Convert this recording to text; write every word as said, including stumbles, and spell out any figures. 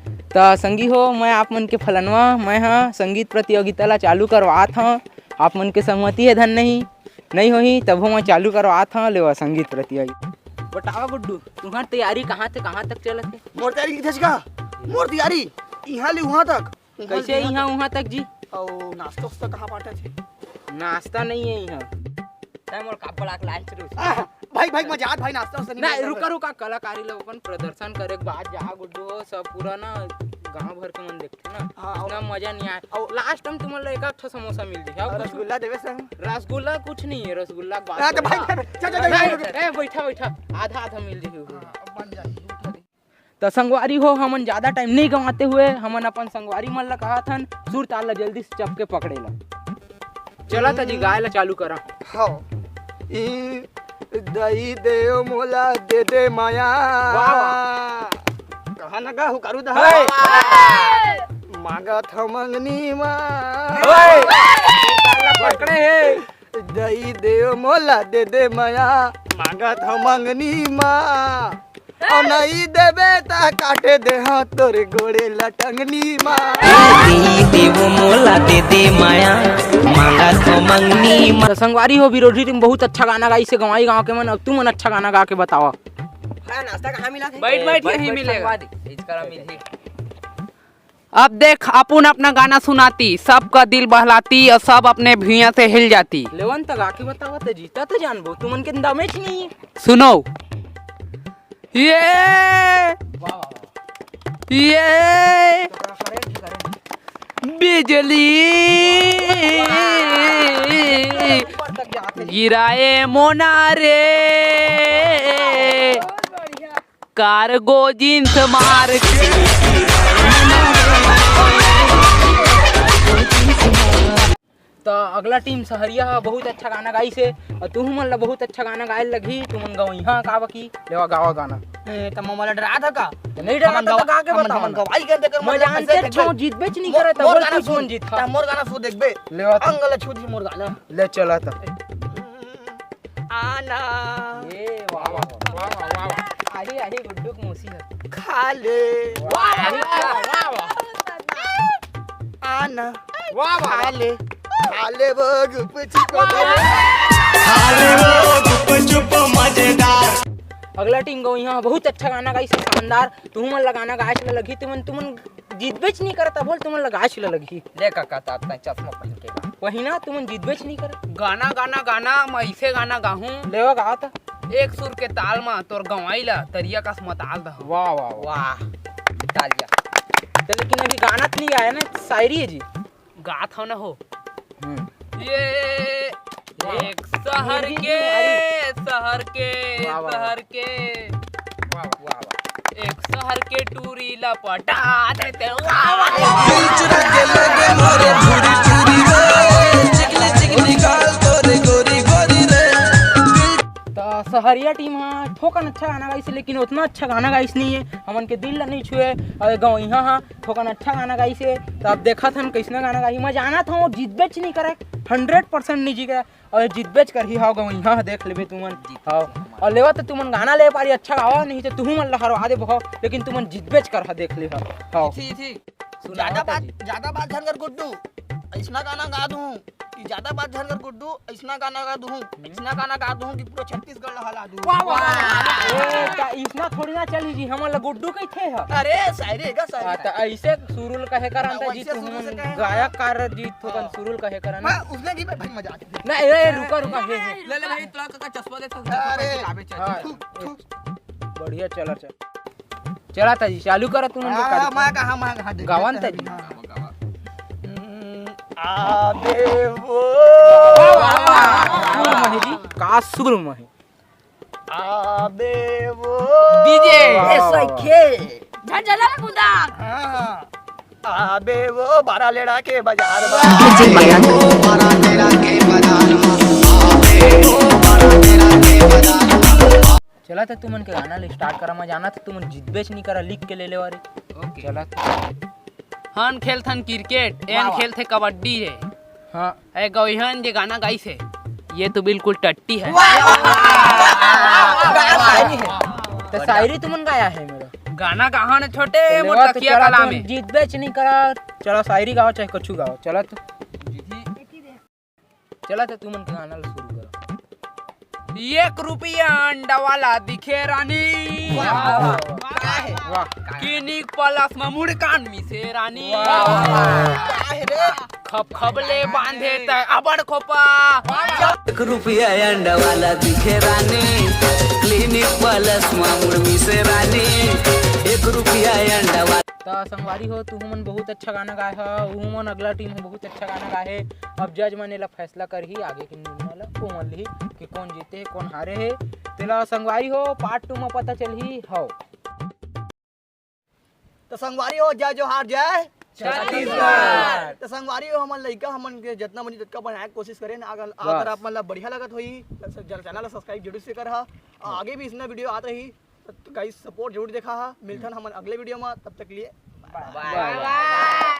त संगी हो, मैं आप मन के फलनवा, मैं ह संगीत प्रतियोगिता ला चालू करवात हव। आप मन के सहमति हे धन नहीं, नहीं होही, तभो मैं चालू करवात हव। लेवा संगीत प्रतियोगिता। बतावा गुड्डू, तुम्हार तैयारी कहाँ से कहाँ तक चलत हे? मोर तैयारी किथे का? मोर तैयारी इहाँ ले उहाँ तक। उहाँ ले कइसे इहाँ इहाँ तक? उहाँ तक जी? अउ नाश्ता उस्ता कहाँ बाँटत हे? नाश्ता नहीं हे इहाँ। तैं मोर का बड़ा लाल चलो। आह, भाई, भाई, मजाक भाई, नाश्ता उस्ता नहीं ना, मिलता रुका, भाई। रुका, कलाकारी ला अपन प्रदर्शन करे के बाद जा गुड्डू हो, सब पूरा ना गाँव भर के मन देखथे ना, हाँ, उतना अउ मजा नहीं आए। अउ last time तुमन ला एक आध ठो समोसा मिल जाही, अउ अउ कुछ रसगुल्ला देवे संग? रसगुल्ला कुछ नहीं हे, रसगुल्ला के बात हाँ, तो भाई, छोड़। भाई, चल, चल, चल, नहीं, चल। ए, बैठा, बैठा, आधा, आधा मिल जाही। हाँ, अब बन जाही, उठा दे। त संगवारी हो, हमन ज्यादा time नहीं गंवाते हुए, हमन अपन संगवारी मन ला कहत हन, सुर ताल ला जल्दी से चप के पकड़े ला। चला त जी, गाय ला चालू करा। हव। ई दई दे ओ मोला दे दे माया। वाह, वाह। कहाँ न गा हुकारू दहा। हे। मांगत हव मंगनी मा। हे। पकड़े हे। दई दे ओ मोला दे दे माया। मांगत हव मंगनी मा। अउ नहीं देबे त काटे दे हाँ तोर गोड़े ला टंगनी मा। दे दे ओ मोला दे दे माया, मांगत हव मंगनी मा। त संगवारी हो, विरोधी टीम बहुत अच्छा गाना गाइस हे, गंवाई गांव के मन। अब तुमन अच्छा गाना गा के बतावा। हाँ, नाश्ता कहाँ मिला थे? बैठ, बैठ, बैठ, यहीं बैठ, मिलेगा। संगवारी, इचका ला मिलही। अब देख, अपुन अपना गाना सुनाती, सबका दिल बहलाती अउ सब अपने भुइयां से हिल जाती। लेवन त गा के बतावा, त जीता त जानबो, तुमन के दमेच नहीं हे। सुनो। ये, ये बिजली गिराए मोना रे, कार्गो जींस मार के। त अगला टीम सहरिया ह बहुत अच्छा गाना गाइस हे, अउ तुहू मन ला बहुत अच्छा गाना गाए ल लगही। तुमन गवइहा का बकी? लेवा गावा गाना। ए, त मोला डरा था का? त नहीं डरा हमन था, गवा-, त गा के हमन, बतावा हमन ना। गवाई कर देकर मैं मतलब जानते ऐसे अच्छो, देखबे। जीतबे च नहीं मोर, करे, त मोर बोल गाना कुछ सुन, मन जीत, हाँ। त मोर गाना सुन देखबे। लेवा त। अंग ल छू दी मोर गाना। ले चला त। आना। ए, वाह, वाह, वाह। वाह, वाह, वाह, वाह। आही, आही, गुड्डू के मौसी ह। खा ले। वाह, वाह, वाह, वाह। आना। वाह, वाह, खा वाह। ले। खा ले वो गुपचुप। वाह, वाह। खा ले वो गुपचुप मजेदार। अगला टीम गवइहा बहुत अच्छा गाना गाइस, शानदार। तुमन ला गाना गाए ल लगही, तुमन, तुमन जीतबेच नहीं करत, बोल तुमन ला गाए ल लगही। ले काका, तात नहीं चश्मा पहन के गा। वही ना, तुमन जीतबेच नहीं करत। गाना, गाना, गाना, मैं ऐसे गाना गाहूँ। लेवा गावा त। एक सुर के ताल मा तोर गंवाई ला तरिया कस मताल दहूँ। वाह, वाह, वाह। वाह, तालिया। त लेकिन अभी गाना त नहीं आया ना, शायरी है जी। गात हव ना हो। हम्म। ये वाह। एक शहर हिंदी के, तुम्हारी। शहर के, वाह, वाह, वाह। शहर के। वाह, वाह, वाह, वाह। एक शहर के टूरी ला पटा देते। वाह, वाह, वाह। बीच रंग लगे मोरे झूरी झूरी रे, चिकनी चिकनी गाल तोरे गोरी गोरी रे। त सहरिया टीम ह थोकन अच्छा गाना गाइस, लेकिन उतना अच्छा गाना गाइस नहीं है, हमन के दिल ला नहीं छुए। अउ गवइहा ह थोकन अच्छा गाना गाइस हे, त अब देखत हन कइसना गाना गाही। मैं जानत हव जीतबेच नहीं करे, हंड्रेड परसेंट नहीं जीते, अउ जीतबेच करही। हव गवइहा ह, देख लेबे तुमन। हव। अउ लेवा त तुमन गाना ले पारी अच्छा गावा, नहीं त तुहू मन ला हरवा देबो हव, लेकिन तुमन जीतबेच करहा, देख ले हव। हव। इथी, इथी। सुनावा ज्यादा त बात, जी। ज्यादा बात झन कर गुड्डू, अइसना गाना गा दूँ। कि ज्यादा बात झन कर गुड्डू, अइसना गाना गा दूँ, अइसना गाना गा दूँ कि पूरा छत्तीसगढ़ ला हला दूँ। वाह, वाह, वाह। ए, त अइसना थोड़ी ना चली जी, हमन ला गुड्डू कहिथे ह। अरे, शायरी हे का, शायरी हाँ, हे का? त अइसे सुरुल कहे करन हाँ, त जी, वइसे तुम सुरुल से कहे गायक कार जी, थोकन हाँ। सुरुल कहे करन। हाँ, उसने जी भाई मजाक। ना, ए, रुका, रुका, हे, हे। ले, ले भाई, तोला का चश्मा दे, तो अरे। चश्मा दे, हाँ। थू, थू। बढ़िया, चला, चल। चला त जी, चालू करा तुमन के हाँ, कार्यक्रम। मैं कहा, मैं कहा, देख, गावन देख, त जी। हाँ। हम्म, आबे वो। वाह, वाह, वाह। सुर महे जी, का सुर महे। आबे वो। डीजे। वाह, वाह, वाह। सखे। झंझला कूदा। हाँ। आबे वो बारा लेड़ा के बाजार बा। डीजे मयंक। चला त तुमन के गाना ले स्टार्ट करा, मैं जानत हव तुमन जीतबेच नहीं करा, लिख के ले लेवा रे। ओके। चला त। हन खेलथन क्रिकेट, एन वाह, वाह। खेलथे कबड्डी रे। हाँ। ए गौहन जे गाना गाइस हे, ये तो बिल्कुल टट्टी है। वाह, वाह, वाह, वाह, वाह, वाह। त शायरी तुमन गाया है मेरा। गाना गाहन छोटे मोर तकिया कला में। जीतबेच नहीं करा। चला शायरी गाओ चाहे कुछ गाओ, चला तो। चला तो तुमन के गाना ला शुरू करो। एक रुपया अंडा वाला दिखे रानी। वाह। क्लिनिक प्लस में मुड़कान मिसे रानी। खप खप ले बांधे तय अबड़ खोपा। एक रुपया अंडा वाला दिखे रानी, क्लिनिक प्लस में मुड़ मिसे रानी। एक रुपया अंडा वाला। त संगवारी हो, तुहू मन बहुत अच्छा गाना गाए ह, उहू मन अगला टीम ह बहुत अच्छा गाना गाए हे। अब जज मन एला फैसला करही, आगे के निर्णय ला ओमन लिही कि कौन जीते हे, कौन हारे हे। तेला संगवारी हो, पार्ट टू में पता चलही। हव। त संगवारी हो, जय जोहार, जय छत्तीसगढ़। त संगवारी हो, हमन लइका हमन के जतना बनी ततका बनाए के कोशिश करेन। अगर, अगर आप मन ला बढ़िया लगत होही त चैनल ला सब्सक्राइब जरूर से करहा। आगे भी इसना वीडियो आत रही, त गाइस सपोर्ट जरूर देखा हा। मिलथन हमन अगले वीडियो में, तब तक के लिए बाय।